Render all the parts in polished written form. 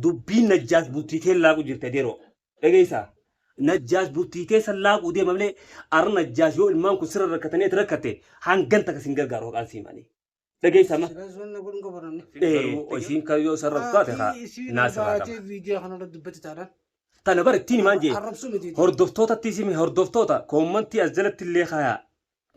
Dubbiin Najjaash bultii tee laaqu jirti adeeroo. Dhageessaa? Najjaash bultii tee san laaquu deema malee arra Najjaash yoo ilmaan kun sirra rakkatanii ati rakkatte hangan takka sin gargaaru haqaan sii malee. Dhageessaa ma? Silaas wanna godhuun qabu namni. Garuu isiin kan yoo sarara taate haa Isiin naa sirraa baatee qaba. viidiyoo kanarra dubbatti taanaan. Tana bara ittiin himaan jee. Arrabsuu miti. Hordoftootatti simi hordoftoota koommantii as jalatti illee kaayaa.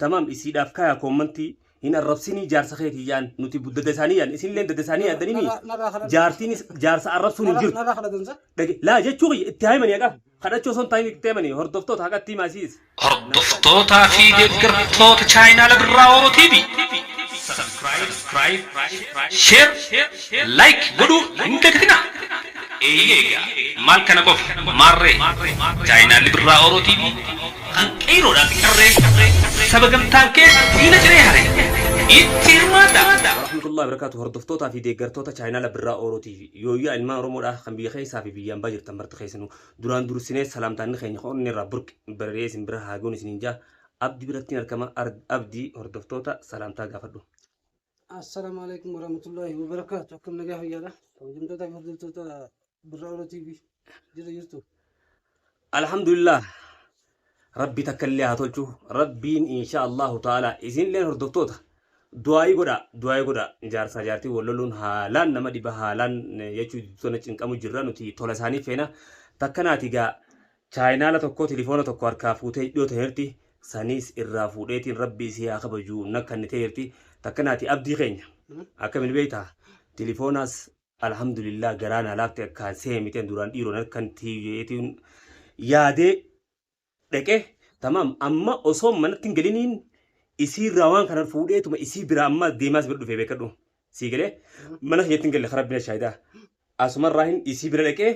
Tamaam isiidhaaf kaayaa koommantii hin arrabsinii jaarsa keetii yaan nuti dada isaanii yaan isinillee dada isaanii yaaddanii mi Narraa kadhatan. jaartiinis jaarsa arrabsuun hin jirtu. Narraa kadhatan sa. Dhage laa jechuu kiyya itti haa himanii haqa kadhachuu osoo hin taane itti himanii hordoftoota haqatti himaa isiis. Hordoftootaa fi deeggartoota chaayinaala Birraa Oro TV Subscribe, Share, Like godhuu hin dagatinaa. Eeyyee egaa maal kana qofa maarree chaayinaalli Birraa Oro TV kan qeeyroodhaa fi qarree saba gamtaan keessa diina ciree hare itti hirmaadhaa. Warahmatullahi wabarakatuh hordoftootaa fi deeggartoota chaayinaala Birraa Oro TV yooyyaa ilmaan Oromoodhaa kan biyya keessaa fi biyyaan baa jirtan marti keessanuu duraan dursinee salaamtaanni keenya onnee irraa burqe bararee isin bira haa ga'uun isiniin jaa Abdi biratti argama. Abdii, hordoftoota salaamtaa gaafadhu. Assalaamu alaikum warahmatullahi wabarakatuh. Akkam nagaa fayyaadha? Kabajamtoota fi hordoftoota Birraa Oro TV jira jirtu. Alhamdulillah, Rabbi takka illee haa tolchu Rabbiin insha Allahu ta'ala. Isinilleen hordoftoota du'aayii godha, du'aayii godha. Jaarsaa jaartii wal loluun haalaan nama dhiba, haalaan jechuu tona cinqamu jirra. Nuti tola isaanii feena. Takkanaati gaa chaayinaala tokko tilifoona tokko harkaa fuutee dhiyoo ta'eerti saniis irraa fuudheetiin Rabbi isii haa kabaju nakkannitee jirti. Takkanaati Abdii keenya akkamiin beektaa tilifoonaas alhamdulillah garaa naa laafte akkaan seemiteen duraan dhiiroon harkan tiiyeetiin yaadee dhaqe. Tamaam, amma osoo manatti hin galiniin isiirraa waan kana fuudheetuma isii bira amma deemaas bira dhufee beekadhu sii galee mana kiyyatti hin galle karaa bina shaayidaa asumarraa hin isii bira dhaqee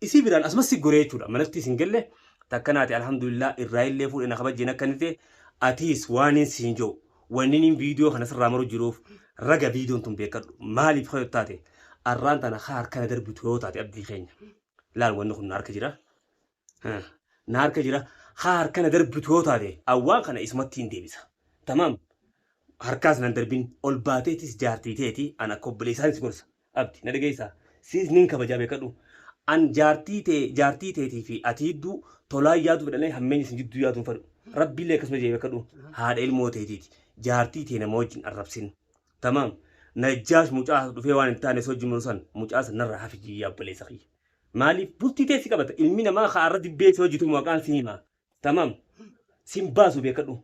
isii biraan asumas si goree jechuudha. Manatti isin galle takkanaati alhamdulillah irraa illee fuudhe na kabajjeen akka inni ta'e. Atiis waan hin siin jiru wanni inni viidiyoo kana sirraa maru jiruuf raga viidiyoon tun beekadhu. Maaliif kayo taate arraan tana haa harkana darbitu yoo taate, Abdii keenya, laal, wanni kun na harka jira, na harka jira. Haa harkana darbitu yoo taate awwaan kana isumatti hin deebisa. Tamaam, harkaas nan darbin ol baateetis jaartii teeti. An akka obboleessaan si gorsa, Abdi, na dhageessaa? Siis nin kabajaa beekadhu. An jaartii tee, jaartii teetii fi ati jidduu tolaan yaaduu fedhanee hammeenya isin jidduu yaaduu hin fedhu. Rabbiillee akkasuma jee beekadhu. Haadha ilmoo teetiiti. Jaartii tee nama wajjin arrabsin. Tamaam, Najjaash mucaa as dhufee waan hin taane si wajjin maru san mucaa san narraa hafi jiyyaa obboleessa kiyya. Maaliif bultii tee si qabata? Ilmi namaa kaarra dibbee si hojjetu maqaan si hima. Tamaam, sin baasu beekadhu.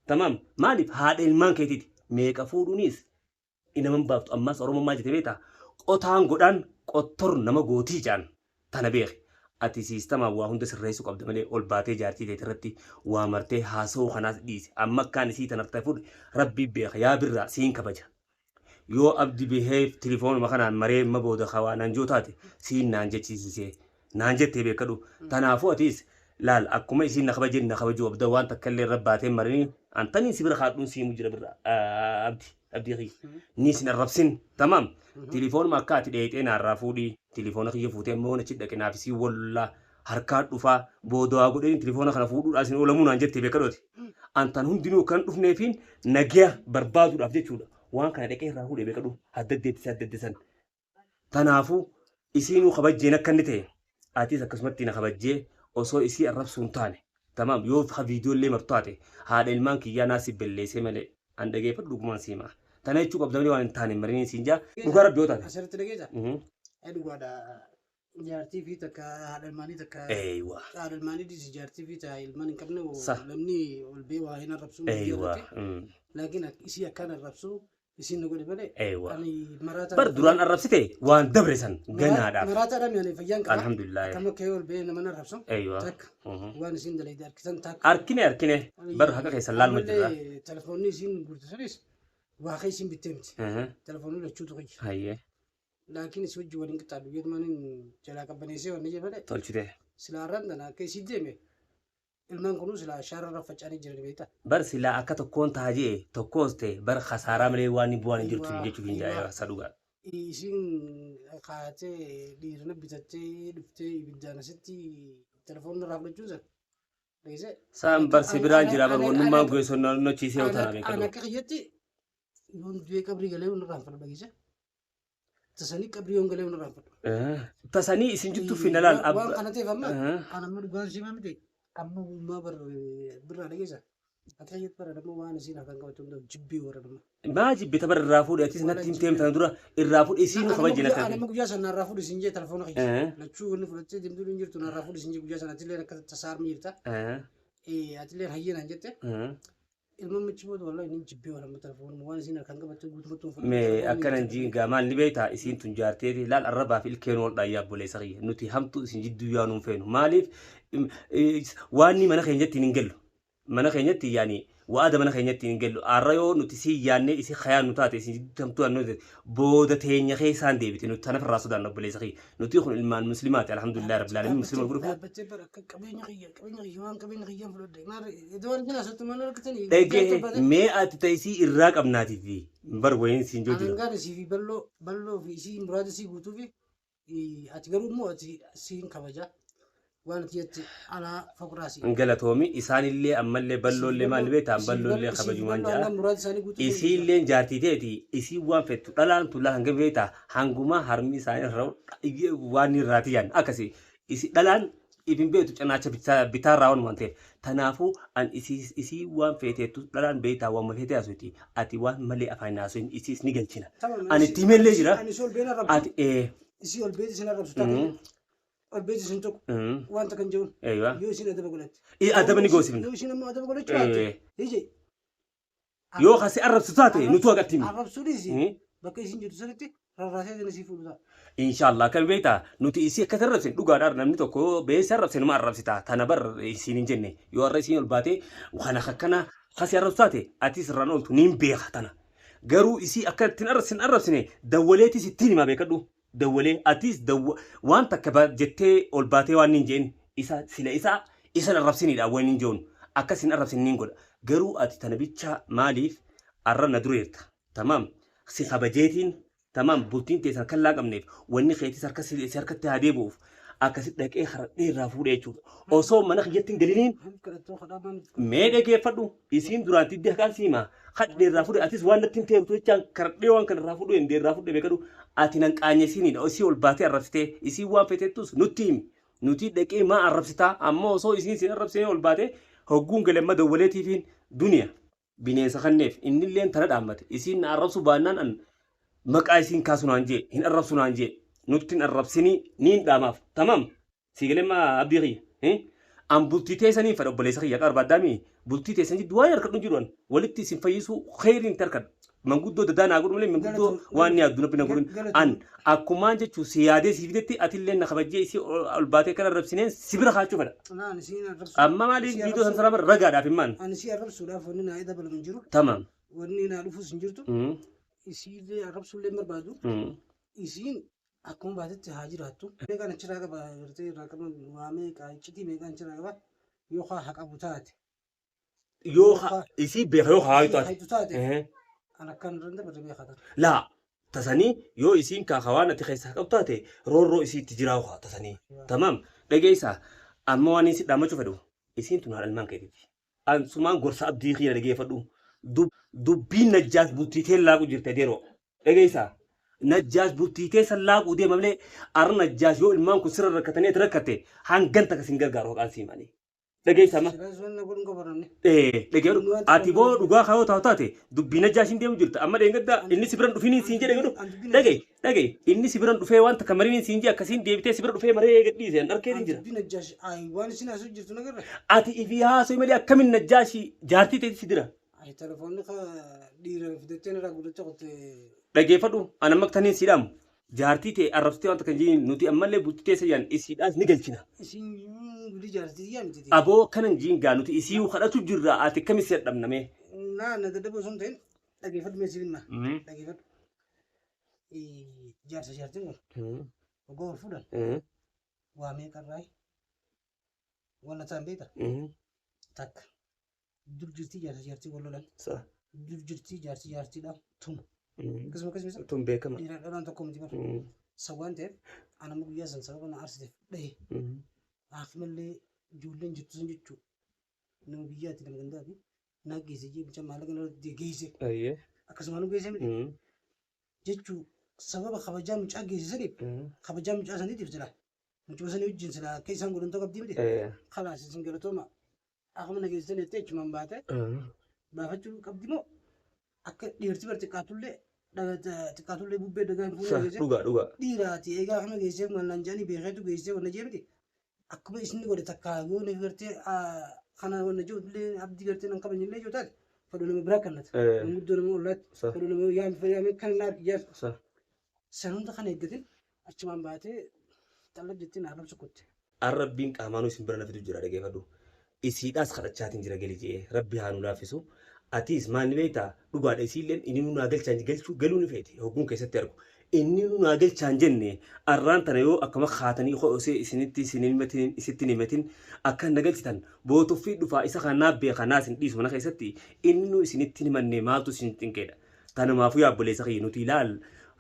Tamaam, maaliif haadha ilmaan keetiiti. Meeqa fuudhuunis naman baaftu. Ammas Oromoon maal jette beektaa? Qotaan godhaan qottor nama gootii jaan. Tana beeki. Ati siistamaan waa hunda sirreessuu qabda malee ol baatee jaartii teeti irratti waa martee haasa'uu kanaas dhiisi. Amma akkaan isii tanarta fudhe Rabbii beeka. Yaa Birraa, siin kabaja. Yoo Abdi bahee tilifoonuma kanaan maree amma booda ka waa naan jiru taate siin naan jechisiisee naan jettee beekadhu. Tanaafuu atiis laal, akkuma isiin na kabajeen na kabajuu qabda. Waan takka illee irra baatee marini antaniin si bira kaadhuun siimu jira Birraa. Abdi, Abdii kiyya. Ni sin arrabsin. Tamaam. Tilifoonuma akka ati dheeyxee naarraa fuudhii tilifoona kiyya fuutee immoo achi dhaqe naaf isii wallaa harkaa dhufaa booda waa godheen tilifoona kana fuudhuudhaa isin oolamuu naan jettee beekadhooti. Antan hundinuu kan dhufneefiin nagiya barbaaduudhaaf jechuudha. Waan kana dhaqee irraa fuudhee beekadhu haddaddeetti haddaddesan. Tanaafuu isiinuu kabajjeen akka inni ta'e atis akkasumatti na kabajjee osoo isii arrabsuu hin taane. Tamaam, yoo ka viidiyoo illee martu taate haadha ilmaan kiyyaa naa si belleessee malee an dhageeffadhu dhugumaan si himaa. Tana jechuu qabda malee waan hin taane hin marinii siin jaa dhugaa Rabbi yoo taate. Asirratti dhageessa? Mhm. Dhugaadha. Jaartii fi takka haadha ilmaanii takka haadha ilmaanii dhiisi, jaartii fi ta ilmaan hin qabne namni ol bee waa hin arrabsu miidiyaa irratti. Laakiin isii akkaan arrabsu isiin na godhe malee ani maraataa Bar duraan arrabsite waan dabre san ganaadhaaf. Maraataadhaan ani fayyaan qaba. Alhamdulillah. Akkam akka ol bee nama arrabsu. Takka waan isiin dalayde harkisan takka. Arkine, arkine, bar haqa keessan laalma jirra. Ammallee telefoonni isiin gurte sanis waa kee isiin bittee miti. Telefoonni lachuutu kiyya. Laakiin isii wajjin waliin qixxaadhu jeetumaan jalaa qabbaneessee wanni jee malee. Tolchite. Silaa har'aan tana akka isii deeme ilmaan kunuu silaa shaara irra faca'anii jiran beektaa. Bar silaa akka tokkoon ta'a jee tokkoos ta'e bar khasaaraa malee waan bu'aan hin jirtu jechuuf hin jaa'e sa dhugaa. Isiin kaatee dhiirina bitattee dhuftee ibiddaan asitti telefoonni irraa fudhachuun sana. Dhageessee? Saan bar si biraan jira bar wannummaan geessu nochiisee yoo tana An beekadhu. akka kiyyatti yoon du'ee qabrii galee yoon irraan fadhu dhageessee? Tasanii qabrii yoon galee yoon irraan fadhu. Tasanii isin jittuu finalaal. Waan kana ta'eef amma an amma dhugaan simaa miti amma uumaa birraa dhageessa. Ati hayyat bara dammoo waan isiin afaan qabatu hundaaf jibbii warra nama. Maa jibbita bara irraa fuudhe atis natti hin teemtan dura irraa fuudhe isiin nu kabajje natti. Anama guyyaa sana narraa fuudhe siin jee telefoona kiyya. Lachuu wanni fudhattee deemtuu hin jirtu narraa fuudhe siin jee guyyaa sana atillee akka tasaarmi jirta. Atillee hayyee naan jette. Ilma michi booda wallahi inni jibbee warra telefoona waan isiin harkaan qabatte guutumatti hin fudhatte. Mee akkana hin jiin gaa maal ni beektaa isiin tun jaarteeti laal arrabaa fi ilkeen wal dhaayyaa obboleessa kiyya nuti hamtuu isin jidduu yaanuu hin feenu maaliif waan ni mana keenyatti hin gallu mana keenyatti yaani wa'ada mana keenyatti hin gallu arra yoo nuti si yaannee isi khayaan nu taate isin jidduu hamtuu yaannu taate booda teenya keessaan deebite nuti tanaaf irraa sodaanna obboleessa kiyya nuti kun ilmaan muslimaati alhamdulillah rabbil alamin muslima godhu Dhaabbattee bara akka qabeenya kiyya qabeenya kiyya waan qabeenya kiyyaan fudhadhe. Maal iddoo waan isin asirratti maal argatanii? Dhagee mee ati ta'isii irraa qabnaatiif bar wayiin siin jiru jira. Alangaan isii fi balloo balloo fi isii muraada isii guutuu fi ati garuu immoo ati siin kabaja waan ati jette alaa faqraasi. Galatoomi isaanillee ammallee balloollee maal beektaa balloollee kabajumaan ja'a. Muraada isaanii guutuu Isiillee jaartii ta'eeti isii waan fettu dhalaan tullaa hanga beektaa hanguma harmi isaanii irra waan irraati yaan akkasi isi dhalaan ifin beektu cinaacha bitaarraa waan waan ta'eef tanaafuu an isii waan feeteettu dhalaan beektaa waan mafeetee haasuuti ati waan malee afaan haasuun isiis ni galchina. Ani itti himellee jira. Ani isii ol beena rabsu. Ati Isii ol beeti isin arrabsu taate. Ol beeti isin tokko wanta kan jedhuun eeywa. yoo isin adaba godhatte. Adaba ni goosifna. Yoo isin ammoo adaba godhachuu baatte. Ije. Yoo kasi arrabsu taate nutu haqatti himi. Arrabsuunis bakka isin jirtu sanitti rarraasee isin isii fuudhu ta'a. Inshallah kan beektaa nuti isii akkas arrabsine dhugaadhaan namni tokko beessa arrabse nama arrabsita tana bar isiin hin jenne yoo har'a isiin ol baatee kana akkana kasi arrabsu taate atis irraan ooltu niin beeka tana garuu isii akka ittiin arrabsine arrabsine dawwaleetis ittiin himaa beekadhu dawwalee atis waan takka jettee ol baatee waan hin jeen isa sila isa isan arrabsinidha waan hin jeun akkas hin arrabsine niin godha garuu ati tana bicha maaliif arra na dureerta tamaam si kabajeetiin tamaam bultiin teessan kan laaqamneef wanni keetis harka si harkatti haa deebi'uuf akkasi dhaqee haradhee irraa fuudhee jechuudha. Osoo mana kiyyatti hin galiniin Kadhattoo kadhaa maal mee dhageeffadhu isiin duraan tiddi haqaan siima hadhee irraa fuudhe atis waan natti hin teebtu jechaan karadhee waan kana irraa fuudhu hin irraa fuudhe beekadhu ati nan qaanyesiinidha isii ol baatee arrabsitee isii waan feetettus nutti himi nuti dhaqee maa arrabsitaa ammoo osoo isiin sin arrabsitee ol baatee hogguun galemma dawwaleetiifiin duniya bineensa kanneef innilleen tana dhaammate isiin na arrabsu baannaan an maqaa isiin kaasu naan jee hin arrabsu naan jee nutti hin arrabsinii niin dhaamaaf tamam si galemma abdii kiyya an bultii teessaniin fedha obboleessa kiyya qarbaaddaami bultii teessan jiddu waan harkadhu jiru an walitti isin fayyisuu kheyriin tarkadha manguddoo dadaa naa godhu malee manguddoo waan ni yaaddu nabbi na godhu an akkumaan jechuu si yaadee si fidetti atillee na kabajjee isii ol baatee kan arrabsineen si bira kaachuu fedha Naan isiin arrabsu. amma maaliif viidiyoo san salaama ragaadhaaf himmaan Ani isii arrabsuudhaaf wanni naa dabalamu hin jiru. tamam Wanni naa dhufuus hin jirtu. Isiillee arrabsuullee hin barbaadu. Isiin akkuma baatetti haa jiraattu. Meeqaan achirraa qaba gartee irraa qaba waa meeqa iccitii meeqaan achirraa qaba yoo haa qabu taate. Yoo isii beeka yoo haa taate. Haytu taate. An akkaan irra dabarre beekaa taate. Laa tasanii yoo isiin kaakawaan ati keessaa qabdu taate roorroo isiitti jiraa haa tasanii. Tamaam dhageessaa amma waan isin dhaammachuu fedhu isiin tun haadha ilmaan keetiiti. Ansumaan gorsa abdii kiyya dhageeffadhu. Dubbiin najjaas bultii tee laaqu jirte adeeroo. Dhageessaa najjaas bultii tee san laaquu deema malee arra najjaas yoo ilmaan kun sirra rakkatanii ati rakkatte hangan takka sin gargaaru haqaan sii malee. Dhageessaa ma. Silaas wanna godhuun qabu namni. Dhageeffadhu ati boo dhugaa kayoo taatu taate dubbii najjaashin deemu jirta amma dheengadda inni si biran dhufiniin siin jedhe godhu. Dhagee dhagee inni si biran dhufee waan takka mariin siin jedhe akkasiin deebitee si bira dhufee maree gadhiise an arkee jira. Dubbii najjaash ayi waan isin asuu jirtu nagarra. Ati ifi haasoo malee akkamiin najjaashii jaartii ta'e si dira. Ayi telefoonni dhiira fidattee irraa guddachaa qotte. Dhageeffadhu an amma taniin si dhaamu jaartii ta'e arrabsitee waan takka hin jirin nuti ammallee bultii teessa jaan isiidhaas ni galchina. Isin gudii jaartii yaa miti. Aboo kanan jiin gaa nuti isii kadhatu jirra ati akkamiin si dadhabname. Naa na dadhaboo osoo hin ta'in dhageeffadhu mee siif hima. Dhageeffadhu. Jaarsa jaartiin kun waggaa wal fuudhan waa meeqarraa wanna ta'an beekta takka dur jirtii jaarsa jaartii wal lolan dur jirtii jaarsi jaartiidhaan tuma. Akkasuma akkasuma Tun beekama. dhiiraan dhalaan tokko miti bara. Isa waan ta'eef ana amma guyyaa san sababa na aarsiteef dhahe. Akimallee ijoolleen jirtu sun jechuu nama biyyaati nama gandaati naa geesse jee mucaa maallaqa narratti geesse. Akkasuma nu geesse miti jechuu Sababa kabajaa mucaa geessisaniif kabajaa mucaa saniitiif sila mucuma sanii wajjin sila akka isaan godhan ta'uu qabdii miti. Kalaas isin galatooma akkuma na geessisan jettee achumaan baate baafachuu qabdi moo akka dhiirti bar xiqqaatullee xiqqaatullee bubbee dhagaa hin fuune geesse Dhugaa dhugaa. Dhiiraati egaa akkuma geesseef mallaan jedhanii beekeetu geessee wanna jee miti. Akkuma isin godhe takka yoo ni gartee kana wanna jiru illee abdii gartee nan kabajnillee yoo taate fedhu nama biraa kennata. Manguddoo nama ollaatti fedhu nama yaame yaame kan na argi jaarsa. San hunda kana eeggatin achumaan baatee xallab jettee na arrabsu kutte. Rabbiin qaamaanuu isin bira na fidu jira dhageeffadhu. Isiidhaas kadhachaatiin jira gali je'ee rabbi haa nu laaffisu. Atiis maal ni beektaa dhugaadha isiilleen inni nu naa galchaan galchuu galuu ni feeti hogguun keessatti argu. Inni nu naa galchaan jenne arraan tana yoo akkama kaatanii ho'osee isinitti isin himatin isitti hin himatin akka na galchitan bootuffii dhufaa isa kan naaf beeka naas hin dhiisu mana keessatti inni nu isinitti hin himanne maaltu isin cinqeedha. Tanumaafuu yaa obboleessa kiyya nuti ilaal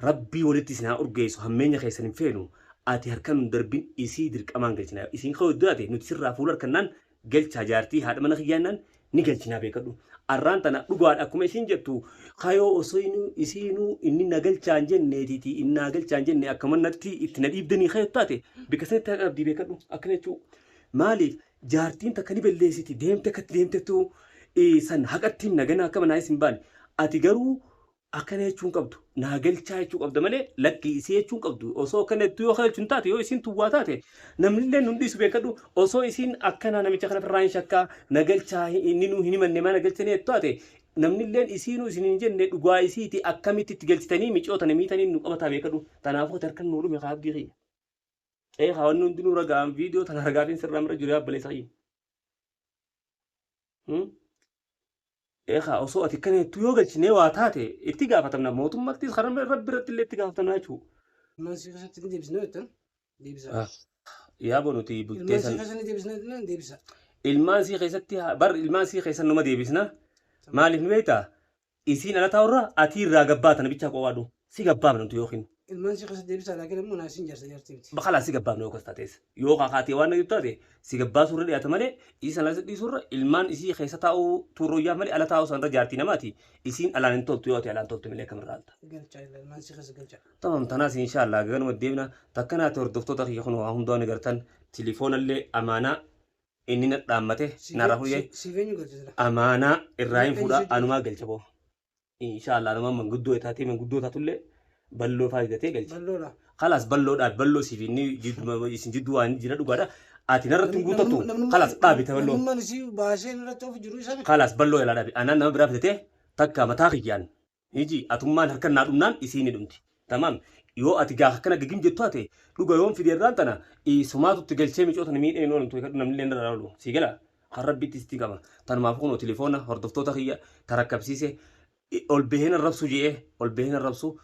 rabbii walitti isin haa urgeessu hammeenya keessan hin feenu ati harka nun darbin isii dirqamaan galchina isiin ka'u iddoo ate nuti sirraa fuula harkannaan galchaa jaartii haadha mana kiyyaannaan ni galchinaa beekadhu. Arraan tana dhugaadha akkuma isiin jettu kayoo osoo isiinuu inni na galchaan jenneetiiti inni naa galchaan jenne akkuma natti itti na dhiibdanii kayoo taate bikka sanitti haqa qabdii beekadhu akkana jechuu. Maaliif jaartiin takka ni balleessiti deemte akkatti deemtettu san haqatti himna ganaa akka manaa isin baane ati garuu akkana jechuu hin qabdu naa galchaa jechuu qabda malee lakkii isii jechuu hin qabdu osoo akkana jettu yoo galchu hin taate yoo isiin tuwwaa taate namnillee nun dhiisu beekadhu osoo isiin akkanaa namicha kana firraa hin shakkaa na galchaa inni nuu hin himanne maa na galchanii jettu taate namnilleen isiinuu isin hin jenne dhugaa isiiti akkamitti itti galchitanii micoota namiitanii nu qabataa beekadhu tanaafuu ati harkan nuu dhume kaa abdii kiyya. Ee haa wanni hundinuu ragaan viidiyoo tana ragaatiin sirraa mira jiru yaa obboleessa kiyya. Eegaa osoo ati akkana jettu yoo galchinee waa taate itti gaafatamna mootummaattis karaa rabbi irratti illee itti gaafatamna jechuudha. Ilmaan sii keessatti ni deebisna yoo jettan deebisa. Yaaboo nuti bultee Ilmaan sii san keessa ni deebisna jettan deebisa. Ilmaan sii keessatti bar ilmaan sii keessan numa deebisna maaliif ni beektaa isiin ala taa'urra atii irraa gabbaata nabichaa qowaadhu si gabbaabna nuti yookiin. Ilmaan si keessa deebisaa laakiin ammoo naa isin jaarsa jaartii miti. Bakalaa si gabbaafna yoo akkas taates. Yoo kakaatee waan natti taate si gabbaasuu irra dhiyaata malee isii sana dhiisuu irra ilmaan isii keessa taa'uu tuurroyyaa malee ala taa'uu sanarra jaartii namaati. Isiin alaan hin toltu yoo ati alaan toltu malee kamirraa alta. Galchaa ilmaan si keessa galchaa. Tamam tanaas inshaallah ganuma deemna takkanaati hordoftoota kiyya kun waa hundaa ni gartan tilifoonallee amaanaa inni na dhaammate narra fuudhee Siif eenyu galcha sila? Amaanaa irraa hin fuudha Eenyu siif anumaa galcha boo. Inshaallah anumaa manguddoo taatee manguddoo taatullee balloo faa fidatee galcha. Balloodha. Kalaas balloodhaaf balloo siif inni isin jidduu waan jira dhugaadha. Ati narratti hin guuttattu. Kalaas dhaabi ta balloo. Namummaan isii baasee irratti of jiru isa. Kalaas balloo ilaa dhaabi. Anaan nama biraa fidatee takka mataa kiyyaan Hiji atummaan harkan naa dhumnaan isiin ni dhumti. Tamaam. Yoo ati gaafa akkana gigim jettu ate dhuga yoon fide irraan tana sumaatu itti galchee micoo tana miidhee hin oolamtu eegadhu namni illee irraa oolu. Sii gala? Kan rabbitti sitti qaba. Tanumaaf kunoo tilifoona hordoftoota kiyya tarakkabsiise ol baheen arrabsu je'ee ol baheen arrabsu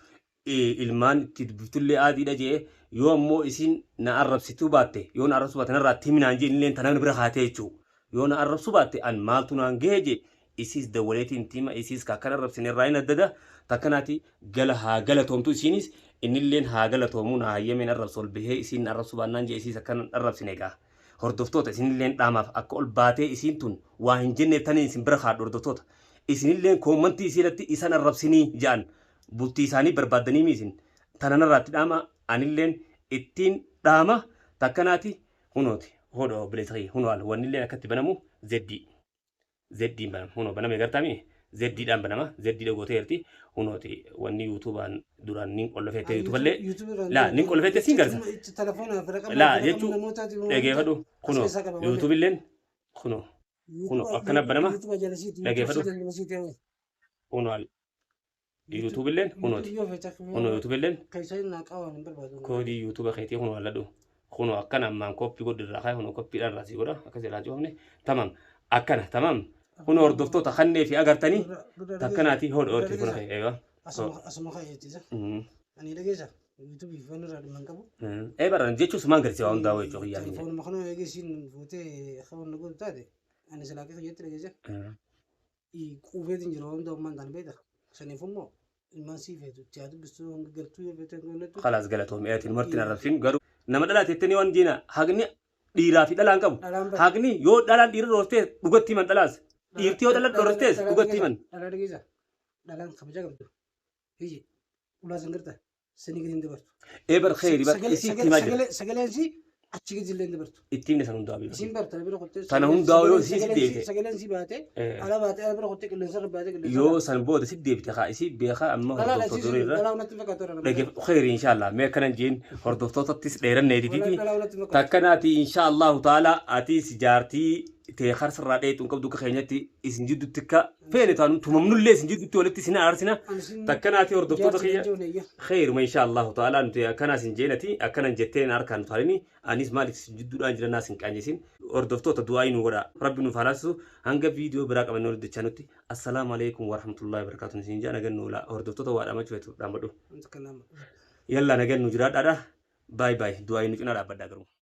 ilmaan itti dubbiftullee aadiidha je'ee yoo ammoo isiin na arrabsituu baatte yoo na arrabsuu baatte narraa itti himinaan jee innilleen tana bira kaatee jechuu. Yoo na arrabsuu baatte an maaltu naan gahe jee isiis dawwaleetiin itti hima isiis ka akkana arrabsine irraa hin addada takkanaati gala haa galatoomtu isiinis innilleen haa galatoomuu na hayyameen arrabsu ol bahee isiin na arrabsuu baannaan jee isiis akkana arrabsine egaa hordoftoota isinilleen dhaamaaf akka ol baatee isiin tun waa hin jenneef taniin isin bira kaadhu hordoftoota isinilleen koommantii isii irratti isan arrabsinii ja'an bultii isaanii barbaaddanii mi isin tana narraatti dhaama anilleen ittiin dhaama takkanaati hunooti hodho obboleessa kiyya hunoo al wannilleen akkatti banamu zeddii zeddiin banama hunoo baname gartaami zeddiidhaan banama zeddiidha gooteerti hunooti wanni yuutuubaan duraan nin qollofeette yuutuuballee laa nin qollofeette siin garsa laa jechuu dhageeffadhu kunoo yuutuubilleen kunoo kunoo akkana banama dhageeffadhu kunoo al yuutuubilleen kunooti kunoo yuutuubilleen koodii yuutuuba keetii kunoo alladhu kunoo akkana ammaan koppii godhu irraa kaa'e kunoo koppiidhaan irraa sii godha akkas irraa cufamne tamam akkana tamam kunoo hordoftoota kannee fi agartanii takkanaati hodhu horti kunoo eegaa. Asuma ka'eettisa. Ani dhageessa. Yuutuubii fi waan irraa dhimma hin qabu. Ee baran jechuun sumaan garsiisa waan hundaa jechuu kiyyaa. Telefoonuma kana eegesiin fuutee akka waan godhu taate ani silaa keessa jetti dhageessa. Quufeetiin jira waan hundaa ummaan taane beekta. Saniif immoo ilmaan sii feetu itti haa dubbistu hanga galtuu yoo feete hanga onnattu. Khalaas galatoomi eetiin marti arrabsin garuu nama dhalaate jettanii waan jiina haqni dhiiraa fi dhalaan qabu. Dhalaan bara. Haqni yoo dhalaan dhiira dhoortees dhugatti himan dhalaas. Dhiirti yoo dhala dhoortees dhugatti himan. Dhalaa dhageessa. Dhalaan kabaja qabdu. Hiyyi ulaa san garta. Sanii gadi hin dabartu. Eebar kheyri bar isii itti himaa jira. Sagaleen isii achi gadi illee hin dabartu. Itti himne san hundaa Isiin beeku. barta bira qottee. Tana hundaa yoo isii si deebite. Sagaleen isii baatee ala baatee ala bira qottee qilleensa irra baatee qilleensa. Yoo san booda si deebite haa isii beekaa amma hordoftoota durii irra. Dhalaa natti fakkaatu irra. Dhaggeef kheyri inshallah mee akkanan jeen hordoftootatti dheeranneetitiiti. Dhalaa natti fakkaatu. Takkanaati inshallahu taala atis jaartii tee karsarraa dheetu hin qabdu akka keenyatti isin jidduutti akka feene taanu tumamnullee isin jidduutti walitti isin aarsina. Takkanaati hordoftoota kiyya. Kheeruma inshallahu taala nuti akkanaas hin jeenati akkanan jetteen harkaan taalini anis maaliif isin jidduudhaan jira naas hin qaanyesin hordoftoota du'aa nu godha rabbi nuuf halaasisu hanga viidiyoo biraa qabannee walitti dachaa nutti assalaamu alaikum warahmatullahi wabarakatuh isin jaa nagannu oolaa hordoftoota waa dhaamachuu feetu dhaamadhu yalla nagannu jiraadhaadha baay baay du'aa nu cinaa dhaabbadhaa garuu.